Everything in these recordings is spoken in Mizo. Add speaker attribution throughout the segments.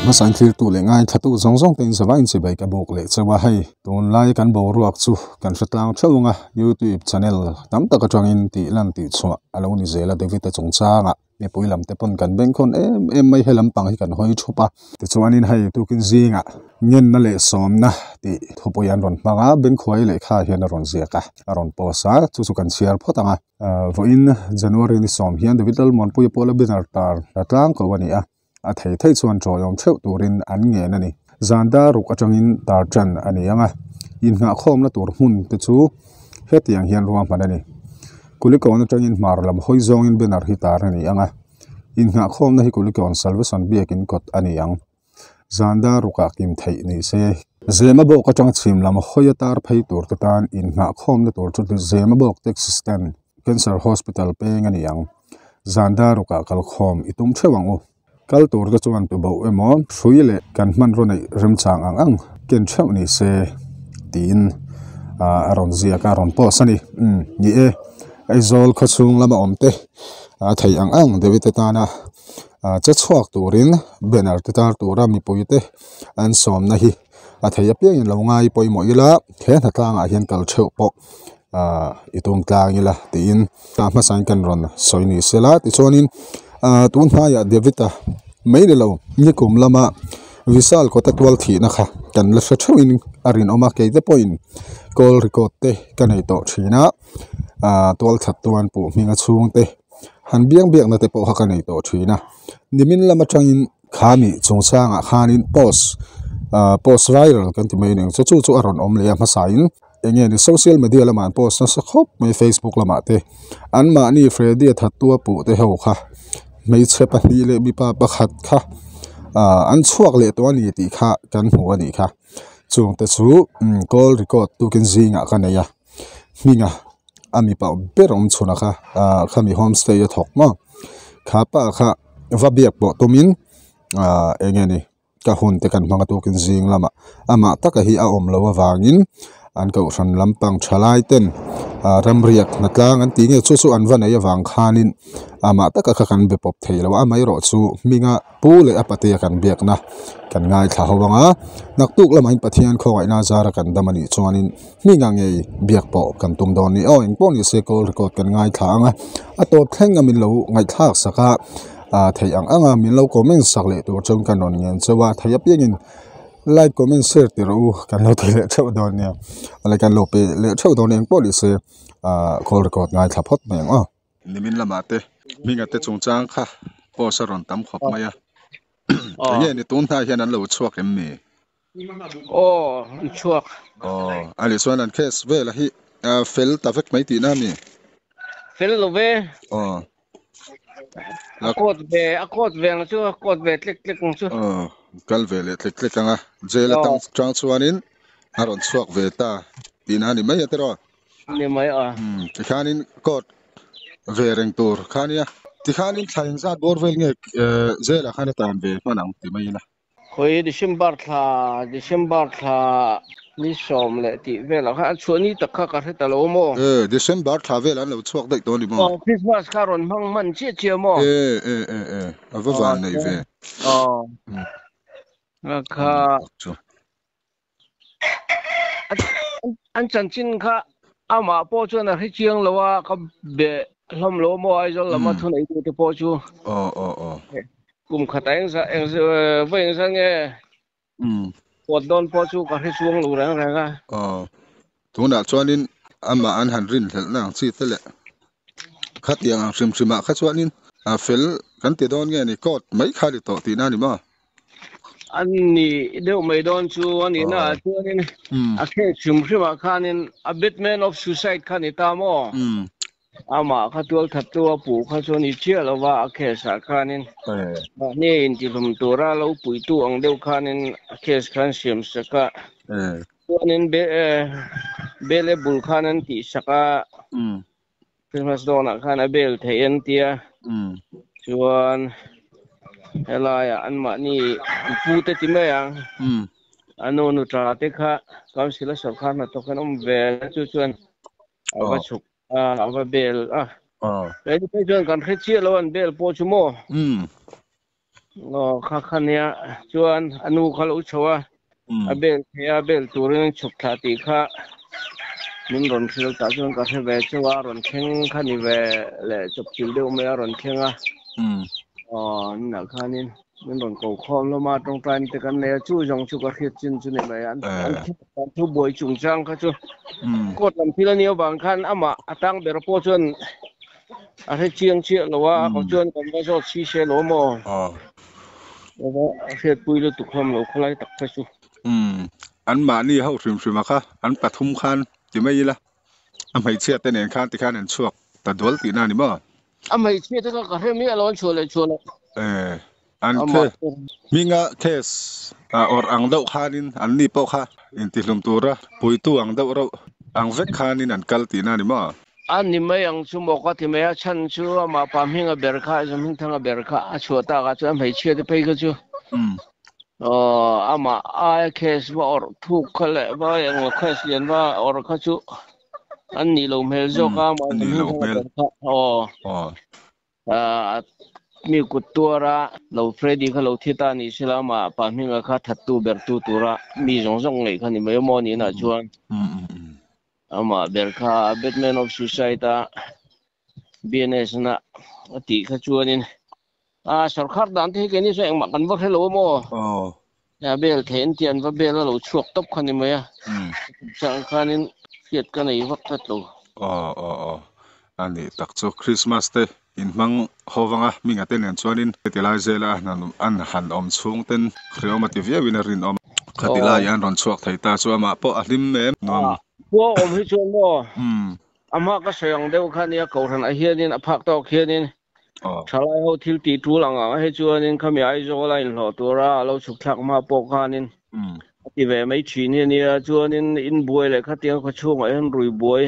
Speaker 1: Hmasain thlirtu leh ngaithla tu zawng zawng te in zavaiin chibai ka buk leh chauh a, hei tunlai kan boruak chu kan hre tlang theuh ang a, youtube channel tam tak atangin tih lan tih chhuah a lo ni zel a David-a chungchangah mipui lam te pawn kan bengkhawn em em mai he lampang hi kan hawi thup a, tichuanin hei tukin zingah ngenna leh sawmna tih thupui an rawn hmang a, bengkhuai lehkha hian a rawn ziak a, a rawn post a, chu chu kan chhiar phawt ang a, vawiin January ni sawm hian David Lalmuanpuia pawh la banner tar la tlang ko a ni a. A thei thei chuan ṭawiawm ṭheuh turin an ngen a ni. Zan dar ruk aṭangin tar ṭan a ni ang a, innghahkhawmna tur hmun te chu hetiang hian ruahman a ni. Kulikawn aṭangin hmar lam hawi zawngin banner hi tar a ni ang a, innghahkhawmna hi Kulikawn Salvation Biakin kawt a ni ang. Zan dar rukah kim theih ni se. Zemabawk aṭanga chhim lam hawi a tar phei tur te tan innghahkhawmna tur chu Zemabawk Taxi Stand, Cancer Hospital peng a ni ang. Zan dar rukah kalkhawm i tum theuh ang u. Kal tur te chuan tuboh emaw hrui leh kan hmanraw neih remchang ang ang ken theuh ni se tiin a rawn ziak a, a rawn post a ni. Umm ni e, Aizawl khawchhung lama awm te a theih ang ang deuh te tana che chhuak turin banner te tar tura mipui te an sawmna hi a thei apiangin lo ngai pawimawh ila he hnatlangah hian kal theuh pawh ah i tum tlang ila tiin tah hmasain kan rawn sawi ni se la tichuanin ah tun hnaiah David-a mai ni lo nikum lama Vishal kawta tual thihna kha kan la hre theuhin a rinawm a keite pawhin call record te ka nei tawh thin a ah tual that tuan puh hminga chhungte han biang biakna te pawh kha ka nei tawh thin a nimin lam atangin Khami chungchangah khanin post ah post viral kan ti mai a ni ang chu chu chu a rawn awm leh a hmasain eng nge ni social media lamah an post nasa khawp mai facebook lamah te anmahni Freddy a thattu a puh te ho kha hmeichhe pahnih leh mipa pakhat kha ah an chhuak leh tawh a ni tih kha kan hmu a nih kha chungte chu call record tukin zingah ka nei a hminga a mipa ber awm chhun a kha ah khami homestay a thawk maw kha pa kha va biak pawh tumin ah eng nge ni ka hun te kan hmang a tukin zing lamah amah taka hi a awm loh avangin an kohhran lampang thalai ten ah ramriak hnatlang an tih nge chu chu an va neih avang khanin amah taka kha kan be pawp thei lo a amaherawhchu hminga Pu leh a patea kan biakna kan ngaithla ho ang a, naktuk lamah in Pathian khawngaihna zara kan dam a nih chuanin hminga ngei biak pawh kan tum dawn ni. Aw engpawh ni se call record kan ngaithla ang a, a tawp thleng a min lo ngaihthlak sak a, ah theih ang ang a min lo comment sak leh tur chuan kan rawn ngen chauh a, theih apiangin like comment share ti rawh u kan lo ti leh theuh dawn nia, like an lo pe leh theuh dawn nia engpawh ni se ah call record ngaithla phawt mai ang aw. Nimin lamah te hminga te chungchang kha post a rawn tam khawp mai a. Enge ni tun hnai hian an lo chhuak em ni?
Speaker 2: Aw, an chhuak.
Speaker 1: Aw, a nih chuan an case vel a hi fel ta vek mai tihna a mi?
Speaker 2: Fel lo ve.
Speaker 1: Aw.
Speaker 2: A court ve, a court ve ang chu, a court ve tlek tlek ang chu.
Speaker 1: Aw, kal ve leh tlek tlek ang a. Jail atang chang chuanin a rawn chhuak ve ta tihna a ni mai a tiraw?
Speaker 2: Ni mai a.
Speaker 1: Umm tikhanin court ve reng tur kha nia. Tikhanin thla engzat bawr vel nge jail ah khan a tan ve hman ang ti mai ila.
Speaker 2: Khawi December thla December thla ni sawm leh tih vel ah khan a chhuah ni tak kha ka hre ta lo maw?
Speaker 1: E December thla vel an lo chhuak daih tawh a ni maw?
Speaker 2: Aw Christmas kha rawn hmang hman chiah chiah maw?
Speaker 1: E e e e a va van nei ve.
Speaker 2: Aw kha. An chanchin kha amah pawh chuan a hre chiang lo a, ka be hlawm lo maw Aizawl lama thuneitu te pawh chu.
Speaker 1: Aw aw aw.
Speaker 2: Kum khat a engzah engzah vawi engzah nge pawt dawn pawh chu ka hre chuang lo reng reng a.
Speaker 1: Aw. Tunah chuanin amah an han rinhlelhna ang chi te leh khatiang ang hrim hrimah kha chuanin a fel kan ti dawn nge ni court mai kha ni tawh tihna a ni maw?
Speaker 2: An ni deuh mai dawn chu a nihna ah chuanin a case hrim hrimah khanin a Batman of Suicide kha ni ta maw? Amah kha tualthattu a puh kha chu a ni chiah lo va, a case ah khanin mahni a intihlum tura lo puitu ang deuh khanin a case khan siam sak a. Chuanin bel e bul khan an tih sak a, Christmas dawnah khan a bel theih an tia. Chuan helaiah anmahni pute ti mai ang, a nu nuṭa te kha council a sawrkar hnathawk an awm ve a, chu chuan a va chhuk a, a va bel a. Kei chuan kan hre chiah lo an bel pawh chu maw? Aw kha kha nia chuan a nu kha lo chho a, a bel thei a, bel turin an chhuk thlah tih kha min rawn hrilh tah chuan ka hre ve chauh a, a rawn thleng kha ni ve leh chawpchilh deuh mai a rawn thleng a. Aw ninah khanin min rawn ko khawm hlawm a, tawngtaina te kan nei a, chu zawng chu ka hriat chin chu ni mai a, an thu buai chungchang kha chu court lam thil a nih avang khan amah a tang ber pawh chuan A hre chiang chiah lo a, ko chuan kan va zawt si se lo maw? A hriatpui lutuk hlawm lo khawlai tak kha chu.
Speaker 1: Umm, an mahni ho hrim hrim a kha, an pathum khan ti mai ila, a hmeichhia te nen khan tikhan an chhuak ta dual tihna a ni maw?
Speaker 2: A hmeichhia te kha ka hre miah lo, an chhuah leh chhuah loh.
Speaker 1: Eh, an khe hminga case awrh ang deuh khanin an ni pawh kha intihlum tura puitu ang deuh reuh ang vek khanin an kal tihna a ni maw?
Speaker 2: A ni mai ang chu maw ka ti mai a, chhan chu amah pa hminga ber kha, Zamhmingthanga ber kha a chhuah tak ah chuan a hmeichhia te phei kha chu aw amah aia case va awrh thuk kha leh va engmaw case lian va awrh kha chu an nih loh hmel zawk a, amah Zamhmingthanga ber kha aw. Mi kut tuara lo Freddy kha lo thi ta ni sela amah pa hminga kha thattu bertu tura mi zawng zawng ngaih kha ni mai awm aw nihna chuan amah ber kha Batman of Suicide a BNS na a tih kha chuanin a sorkar dan te hi keini chuan engmah kan va hre lo awm aw. A bel theih an tih an va bel a lo chhuak tawp kha ni mai a, chang khanin hriat ka nei vak tlat lo.
Speaker 1: Aw aw aw a nih tak chu Christmas te in hmang ho vang a hminga te nen chuanin heti lai zela an han awm chhung ten hreawm a ti viau in a rinawm khati lai an rawn chhuak thei ta chu amah pawh a hlim em nuam.
Speaker 2: Khua awm hi chuan maw amah ka sawi ang deuh kha nia kohhran ah hianin a phak tawk hianin Thalai ho thil tih tul ang ang hei chuanin khami Aizawl a inhlawh tura a lo chhuk thlak hma pawh khanin a ti ve mai thin hi a nia. Chuanin in buai leh khatiang khawchhungah hian rui buai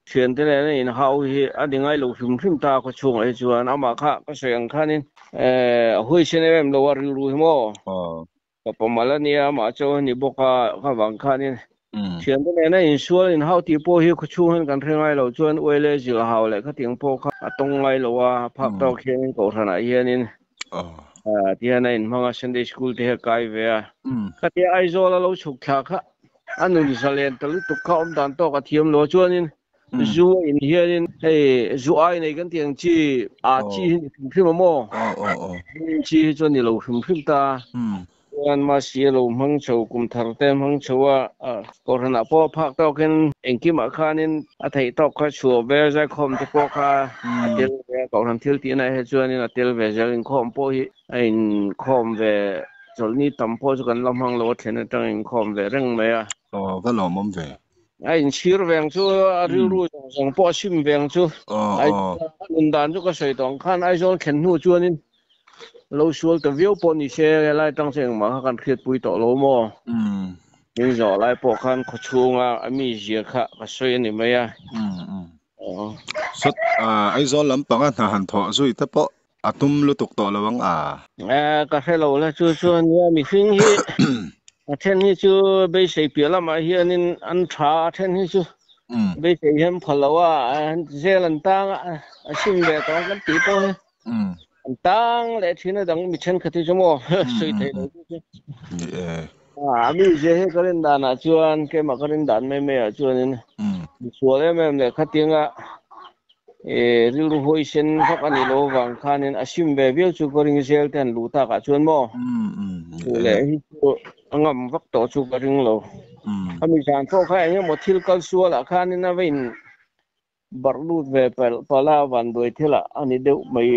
Speaker 2: thiante nena inhau hi a ni ngai lo hrim hrim ta khawchhungah hi chuan amah kha ka sawi ang khanin a huaisen em em lo a rilru hi maw? Ka pamal a nia, amah chu a ni bawk a, ka vang khanin thiante nena insual inhau tih pawh hi khawchhung hian kan hre ngai lo chuan uaile zilh hau leh khatiang pawh kha a tawng ngai lo a, phak tawk hianin kohhranah hianin tihian a inhmang a, Sunday school te hi a kai ve a. Khatia Aizawl a lo chhuk thla kha a nun zalen ta lutuk kha awm dan tawk a thiam lo a, chuanin Zu a in hianin hei zu ai nei kan tih ang chi a chi hi ni hrim hrim a maw? Heng chi hi chu a ni lo hrim hrim ta. Chuan Masi a lo hmang chho kum thar te hmang chho a, kohhranah pawh phak tawkin engkimah khanin a theih tawk kha chhuah ve zaikhawm te pawh kha a tel ve a, kohhran thil tihna hi chuanin a tel ve zel inkhawm pawh hi a inkhawm ve chawlhni tam pawh chu kan la hmang lo a thlen atang inkhawm ve reng mai a.
Speaker 1: Aw va lawmawm ve.
Speaker 2: A inchhir veng chu a rilru zawng zawng pawh a sim veng chu a nun dan chu ka sawi tawh ang khan Aizawl thlen hnu chuanin lo sual ta viau pawh ni se helai atang chu engmah kha kan hriatpui tawh lo maw? Min zawh lai pawh khan khawchhunga a mizia kha ka sawi a ni mai a.
Speaker 1: Sawt Aizawl lampanga hna han thawh zui te pawh a tum lutuk tawh lo ang a.
Speaker 2: Ka hre lo la chu chuan nia mihring hi a then hi chu beisei piah lamah hianin an tha a then hi chu beisei hian phal lo a zel an tang a a sim ve tawh ang kan tih pawh hi an tang leh thin a dang mi thenkhat hi chu maw sawi thei lo chu chu.
Speaker 1: Ni e.
Speaker 2: A mi zia hi ka rin danah chuan keimah ka rin dan mai mai ah chuanin misual em em leh khatianga E rilru huaisen vak a nih loh avang khanin a sim ve viau chu ka ring zel te an luh takah chuan maw? Duh leh hi chu a ngam vak tawh chu ka ring lo. A mi zan pawh kha eng emaw thil kal sualah khanin a va in barh lut ve palh a, vanduai thilah a ni deuh mai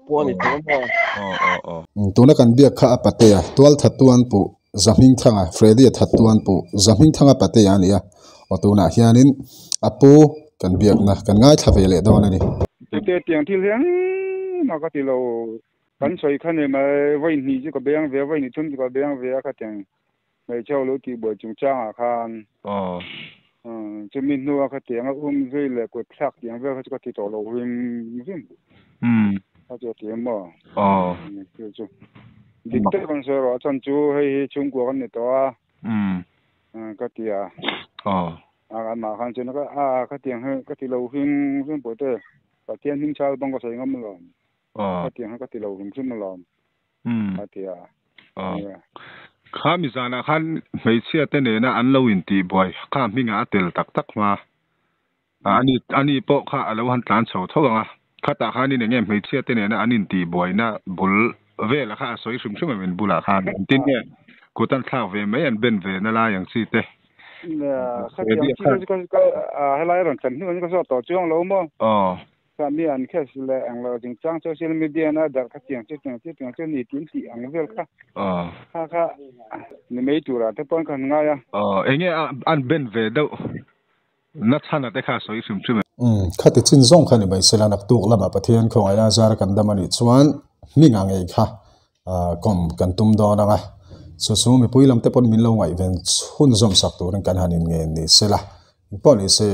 Speaker 2: pawh a ni thei maw?
Speaker 1: Tuna kan biak kha a patea tual thattuan puh Zahmingthanga, Freddy a thattuan puh Zahmingthanga patea a ni a. Aw tunah hianin a pu kan biakna kan ngaithla ve leh dawn a ni.
Speaker 3: Tute tiang thil hian engmah ka ti lo, kan sawi kha ni mai, vawi hnih chu ka beng ve a, vawi hnih thum chu ka beng ve a khatiang hmeichhe ho lo tihbuai chungchangah khan chumi hnua khatiang a um zui leh kut thlak tiang vel kha chu ka ti tawh lo hrim hrim kha chu a ti em maw? Chu chu dik tak an sawi rawh a chhan chu hei hi chhungkua kan ni tawh a. Ka ti a. A amah khan chuan ka a khatiang hi ka ti lo hrim hrim pawh te Pathian hming chhal bang ka sawi ngam alawm. Khatiang hi ka ti lo hrim hrim alawm. Atia.
Speaker 1: Kha mi zana khan hmeichhia te nena an lo in ti buai kha hminga a tel tak tak ma. Ani ani pawh kha alo han tlan chho tho anga khata khanin enge hmeichhia te nena an in ti buaina bul vela kha a sawi hrim hrim amin bula khan tin nge kutan thlak ve mai an ben ve na lai ang chi te.
Speaker 3: Kha tiang chi ka ka helai ron chan hnu ka so to chuang lo mo. Sa mi an khes le ang lo jing chang social media na dar kha tiang chi tiang chi tiang chi ni tin ti ang vel kha. Kha kha ni mei tura te pon khan nga ya.
Speaker 1: Enge an ben ve deuh na chana te kha soi hrim hrim. Khati chin zong khani mai sela nak tuk lama Pathian khongai na zar kan damani chuan mi nga ngei kha kom kan tum do na nga chu chu mi puilam te pon min lo ngai ven chhun zom sak turin kan hanin nge ni sela pon ni se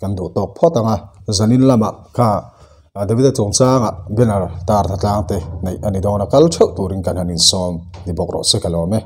Speaker 1: kan du tok phot anga zanin lama kha Davida chongchanga banner tar tha tlang te nei ani dona kal theuh turin kan hanin som ni bok ro se kalome.